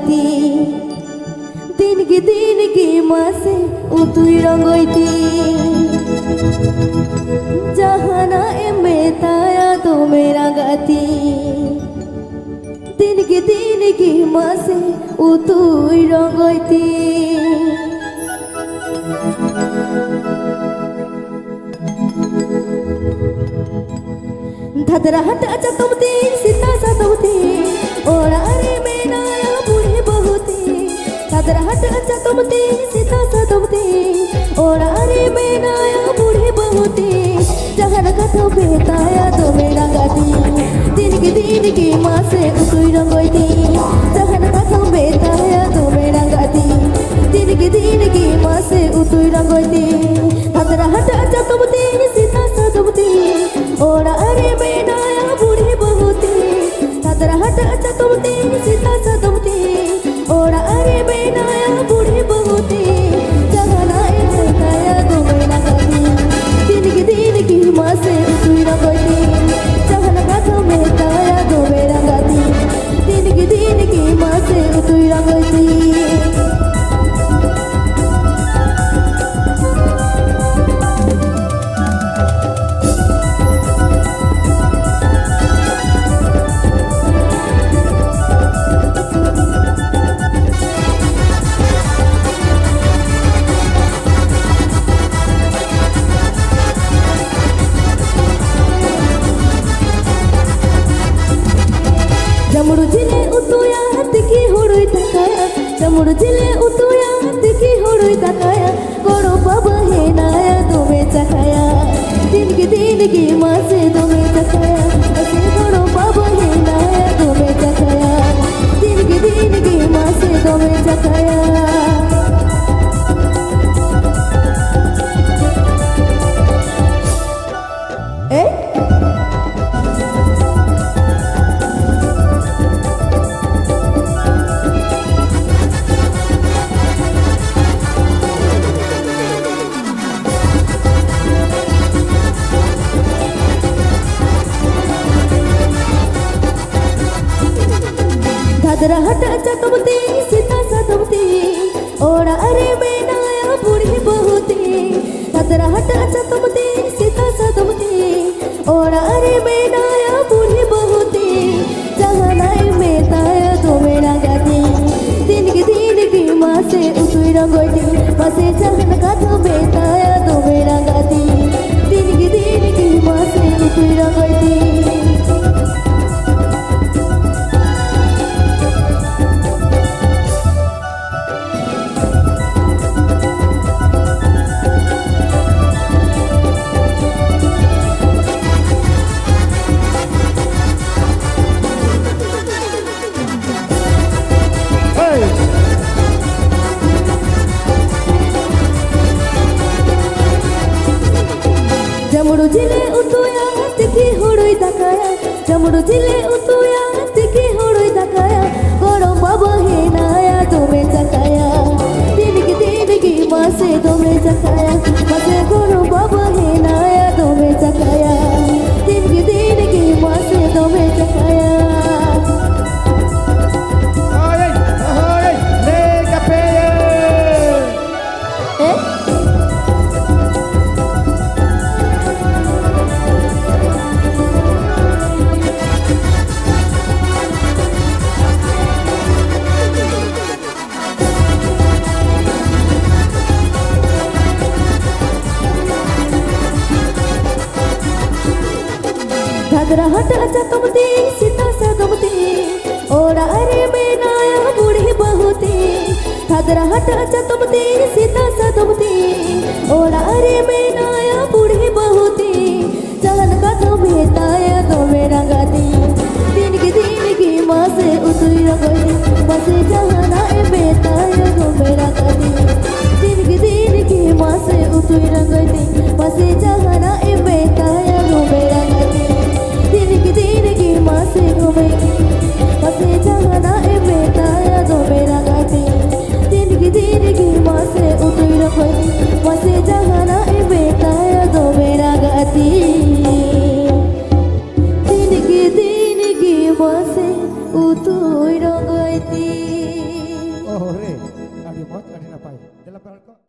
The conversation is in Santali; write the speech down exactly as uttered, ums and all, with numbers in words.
ᱛᱤ᱾ ᱫᱤᱱ ᱜᱮ ᱫᱤᱱ ᱜᱮ ᱢᱟᱥᱮ ᱩᱛᱩᱭ ᱨᱚᱝᱜᱚᱭ ᱛᱤ᱾ ᱡᱟᱦᱟᱱᱟᱜ ᱮᱢ ᱢᱮᱛᱟᱭᱟ ᱫᱚᱢᱮ ᱨᱟᱸᱜᱟ ᱛᱤ᱾ ᱫᱤᱱ ᱜᱮ ᱫᱤᱱ ᱜᱮ ᱢᱟᱥᱮ ᱩᱛᱩᱭ ᱨᱚᱝᱜᱚᱭ ᱛᱤ᱾ ᱫᱷᱟᱫᱨᱟ ᱦᱟᱴᱟᱜ ᱪᱟᱛᱚᱢ ᱛᱤᱧ, ᱥᱮᱛᱟ ᱥᱟᱫᱚᱢ ᱛᱤᱧ, ᱚᱲᱟᱜ ᱨᱮ ᱢᱮᱱᱟᱭᱟ ᱵᱩᱲᱦᱤ ᱵᱟᱹᱦᱩ ᱛᱤᱧ᱾ ᱫᱷᱟᱫᱨᱟ ᱦᱟᱴᱟᱜ ᱪᱟᱛᱚᱢ ᱛᱤᱧ, ᱥᱮᱛᱟ ᱥᱟᱫᱚᱢ ᱛᱤᱧ, ᱚᱲᱟᱜ ᱨᱮ ᱢᱮᱱᱟᱭᱟ ᱵᱩᱲᱦᱤ ᱵᱟᱹᱦᱩ ᱛᱤᱧ᱾ ᱡᱟᱦᱟᱱ ᱠᱟᱛᱷᱟ ᱢᱮᱛᱟᱭᱟ ᱫᱚᱢᱮ ᱨᱟᱸᱜᱟ ᱛᱤᱧ᱾ ᱫᱤᱱ ᱜᱮ ᱫᱤᱱ ᱜᱮ ᱢᱟᱥᱮ ᱩᱛᱩᱭ ᱨᱚᱝᱜᱚᱭ ᱛᱤᱧ᱾ ᱡᱟᱦᱟᱱ ᱠᱟᱛᱷᱟ ᱢᱮᱛᱟᱭᱟ ᱫᱚᱢᱮ ᱨᱟᱸᱜᱟ ᱛᱤᱧ᱾ ᱫᱤᱱ ᱜᱮ ᱫᱤᱱ ᱜᱮ ᱢᱟᱥᱮ ᱩᱛᱩᱭ ᱨᱚᱝᱜᱚᱭ ᱛᱤᱧ᱾ ᱫᱷᱟᱫᱨᱟ ᱦᱟᱴᱟᱜ ᱪᱟᱛᱚᱢ ᱛᱤᱧ, ᱥᱮᱛᱟ ᱥᱟᱫᱚᱢ ᱛᱤᱧ, ᱚᱲᱟᱜ ᱨᱮ ᱢᱮᱱᱟᱭᱟ ᱵᱩᱲᱦᱤ ᱵᱟᱹᱦᱩ ᱛᱤᱧ᱾ ᱫᱷᱟᱫᱨᱟ ᱦᱟᱴᱟᱜ ᱪᱟᱛᱚᱢ ᱛᱤᱧ, ᱥᱮᱛᱟ ᱥᱟᱫᱚᱢ ᱛᱤᱧ, ᱚᱲᱟᱜ ᱨᱮ ᱢᱮᱱᱟᱭᱟ ᱵᱩᱲᱦᱤ ᱵᱟᱹᱦᱩ ᱛᱤᱧ᱾ ᱡᱟᱦᱟᱱᱟᱜ ᱮ ᱢᱮᱛᱟᱭᱟ ᱫᱚᱢᱮ ᱨᱟᱸᱜᱟ ᱛᱤᱧ᱾ ᱫᱤᱱ ᱜᱮ ᱫᱤᱱ ᱜᱮ ᱢᱟᱥᱮ ᱩᱛᱩᱭ ᱨᱚᱝᱜᱚᱭ ᱛᱤᱧ᱾ ᱡᱟᱦᱟᱱ ᱠᱟᱛᱷᱟ ᱢᱮᱛᱟᱭᱟ ᱫᱚᱢᱮ ᱨᱟᱸᱜᱟ ᱛᱤᱧ᱾ ᱫᱤᱱ ᱜᱮ ᱫᱤᱱ ᱜᱮ ᱢᱟᱥᱮ ᱩᱛᱩᱭ ᱨᱚᱝᱜᱚᱭ ᱛᱤᱧ᱾ ᱡᱟᱢᱲᱩ ᱡᱤᱞᱮ ᱩᱛᱩᱭᱟ, ᱛᱤᱠᱤ ᱦᱩᱲᱩᱭ ᱫᱟᱠᱟᱭᱟ᱾ ᱡᱟᱢᱲᱩ ᱡᱤᱞᱮ ᱩᱛᱩᱭᱟ, ᱛᱤᱠᱤ ᱦᱩᱲᱩᱭ ᱫᱟᱠᱟᱭᱟ᱾ ᱜᱚᱲᱚ ᱵᱟᱵᱟ ᱦᱮᱱᱟᱭᱟ ᱫᱚᱢᱮ ᱪᱟᱠᱷᱟᱭᱟ᱾ ᱫᱤᱱ ᱜᱮ ᱫᱤᱱ ᱜᱮ ᱢᱟᱥᱮ ᱫᱚᱢᱮ ᱪᱟᱠᱷᱟᱭᱟ᱾ ᱢᱟᱥᱮ ᱜᱚᱲᱚ ᱵᱟᱵᱟ ᱦᱮᱱᱟᱭᱟ ᱫᱚᱢᱮ ᱪᱟᱠᱷᱟᱭᱟ᱾ ᱫᱤᱱ ᱜᱮ ᱫᱤᱱ ᱜᱮ ᱢᱟᱥᱮ ᱫᱚᱢᱮ ᱪᱟᱠᱷᱟᱭᱟ᱾ ᱮ? ᱨᱟᱦᱟᱴᱟᱜ ᱪᱟᱛᱚᱢ ᱛᱮ, ᱥᱮᱛᱟ ᱥᱟᱫᱚᱢ ᱛᱮ, ᱚᱲᱟᱜ ᱨᱮ ᱢᱮᱱᱟᱭᱟ ᱵᱩᱲᱦᱤ ᱵᱟᱹᱦᱩ ᱛᱮ᱾ ᱠᱷᱟᱫᱽᱨᱟ ᱦᱟᱴᱟᱜ ᱪᱟᱛᱚᱢ ᱛᱮ, ᱥᱮᱛᱟ ᱥᱟᱫᱚᱢ ᱛᱮ, ᱚᱲᱟᱜ ᱨᱮ ᱢᱮᱱᱟᱭᱟ ᱵᱩᱲᱦᱤ ᱵᱟᱹᱦᱩ ᱛᱮ᱾ ᱡᱟᱦᱟᱱᱟᱜ ᱮ ᱢᱮᱛᱟᱭᱟ ᱫᱚᱢᱮ ᱨᱟᱸᱜᱟ ᱛᱮ᱾ ᱫᱤᱱ ᱜᱮ ᱫᱤᱱ ᱜᱮ ᱢᱟᱥᱮ ᱩᱛᱩᱭ ᱨᱚᱸᱜᱚᱭ ᱛᱮ᱾ ᱢᱟᱥᱮ ᱡᱟᱦᱟᱱ ᱠᱟᱛᱷᱟ ᱢᱮᱛᱟᱭᱟ ᱫᱚᱢᱮ ᱨᱟᱸᱜᱟ ᱛᱮ᱾ ᱫᱤᱱ ᱜᱮ ᱫᱤᱱ ᱜᱮ ᱢᱟᱥᱮ ᱩᱛᱩᱭ ᱨᱚᱸᱜᱚᱭ ᱛᱮ᱾ ᱡᱟᱢᱲᱩ ᱡᱤᱞᱮ ᱩᱛᱩᱭᱟ, ᱛᱤᱠᱤ ᱦᱩᱲᱩᱭ ᱫᱟᱠᱟᱭᱟ᱾ ᱡᱟᱢᱲᱩ ᱡᱤᱞᱮ ᱩᱛᱩᱭᱟ, ᱛᱤᱠᱤ ᱦᱩᱲᱩᱭ ᱫᱟᱠᱟᱭᱟ᱾ ᱜᱚᱲᱚᱢ ᱵᱟᱵᱟ ᱦᱮᱱᱟᱭᱟ ᱫᱚᱢᱮ ᱪᱟᱠᱟᱭᱟ᱾ ᱫᱤᱱ ᱜᱮ ᱫᱤᱱ ᱜᱮ ᱢᱟᱥᱮ ᱫᱚᱢᱮ ᱪᱟᱠᱟᱭᱟ᱾ ᱢᱟᱥᱮ ᱜᱚᱲᱚᱢ ᱵᱟᱵᱟ ᱦᱮᱱᱟᱭᱟ ᱫᱚᱢᱮ ᱪᱟᱠᱟᱭᱟ᱾ ᱫᱤᱱ ᱜᱮ ᱫᱤᱱ ᱜᱮ ᱢᱟᱥᱮ ᱫᱚᱢᱮ ᱪᱟᱠᱟᱭᱟ᱾ ᱦᱳᱭ, ᱦᱳᱭ, ᱞᱟᱹᱭ ᱠᱟᱯᱮ᱾ ᱦᱮᱸ? ᱜᱷᱟᱜᱽᱨᱟ ᱦᱟᱴᱟᱜ ᱪᱟᱛᱚᱢ ᱛᱮ, ᱥᱮᱛᱟ ᱥᱟᱫᱚᱢ ᱛᱮ, ᱚᱲᱟᱜ ᱨᱮ ᱢᱮᱱᱟᱭᱟ ᱵᱩᱲᱦᱤ ᱵᱟᱹᱦᱩ ᱛᱮ᱾ ᱜᱷᱟᱜᱽᱨᱟ ᱦᱟᱴᱟᱜ ᱪᱟᱛᱚᱢ ᱛᱮ, ᱥᱮᱛᱟ ᱥᱟᱫᱚᱢ ᱛᱮ, ᱚᱲᱟᱜ ᱨᱮ ᱢᱮᱱᱟᱭᱟ ᱵᱩᱲᱦᱤ ᱵᱟᱹᱦᱩ ᱛᱮ᱾ ᱡᱟᱦᱟᱱ ᱠᱟᱛᱷᱟ ᱢᱮᱛᱟᱭᱟ ᱫᱚᱢᱮ ᱨᱟᱸᱜᱟ ᱛᱮ᱾ ᱫᱤᱱ ᱜᱮ ᱫᱤᱱ ᱜᱮ ᱢᱟᱥᱮ ᱩᱛᱩᱭ ᱨᱚᱸᱜᱚᱭ ᱛᱮ᱾ ᱢᱟᱥᱮ ᱡᱟᱦᱟᱱᱟᱜ ᱮ ᱢᱮᱛᱟᱭᱟ ᱫᱚᱢᱮ ᱨᱟᱸᱜᱟ ᱛᱮ᱾ ᱫᱤᱱ ᱜᱮ ᱫᱤᱱ ᱜᱮ ᱢᱟᱥᱮ ᱩᱛᱩᱭ ᱨᱚᱸᱜᱚᱭ ᱛᱮ᱾ ᱢᱟᱥᱮ ᱡᱟᱦᱟᱱᱟᱜ ᱮ ᱢᱮᱛᱟᱭᱟ ᱫᱚᱢᱮ ᱨᱟᱸᱜᱟ ᱛᱮ᱾ ᱫᱤᱱ ᱜᱮ ᱫᱤᱱ ᱜᱮ ᱢᱟᱥᱮ ᱫᱚᱢᱮ ᱜᱮ᱾ ᱢᱟᱥᱮ ᱡᱟᱦᱟᱱᱟᱜ ᱮ ᱢᱮᱛᱟᱭᱟ ᱫᱚᱢᱮ ᱨᱟᱸᱜᱟ ᱛᱮ᱾ ᱫᱤᱱ ᱜᱮ ᱫᱤᱱ ᱜᱮ ᱢᱟᱥᱮ ᱩᱛᱩᱭ ᱨᱚᱸᱜᱚᱭ ᱛᱮ᱾ ᱢᱟᱥᱮ ᱡᱟᱦᱟᱱᱟᱜ ᱮ ᱢᱮᱛᱟᱭᱟ ᱫᱚᱢᱮ ᱨᱟᱸᱜᱟ ᱛᱮ᱾ ᱫᱤᱱ ᱜᱮ ᱫᱤᱱ ᱜᱮ ᱢᱟᱥᱮ ᱩᱛᱩᱭ ᱨᱚᱸᱜᱚᱭ ᱳᱦ ᱨᱮ, ᱟᱹᱰᱤ ᱢᱚᱡᱽ, ᱟᱹᱰᱤ ᱱᱟᱯᱟᱭ᱾ ᱫᱮᱞᱟ ᱯᱮᱲᱟ ᱠᱚ᱾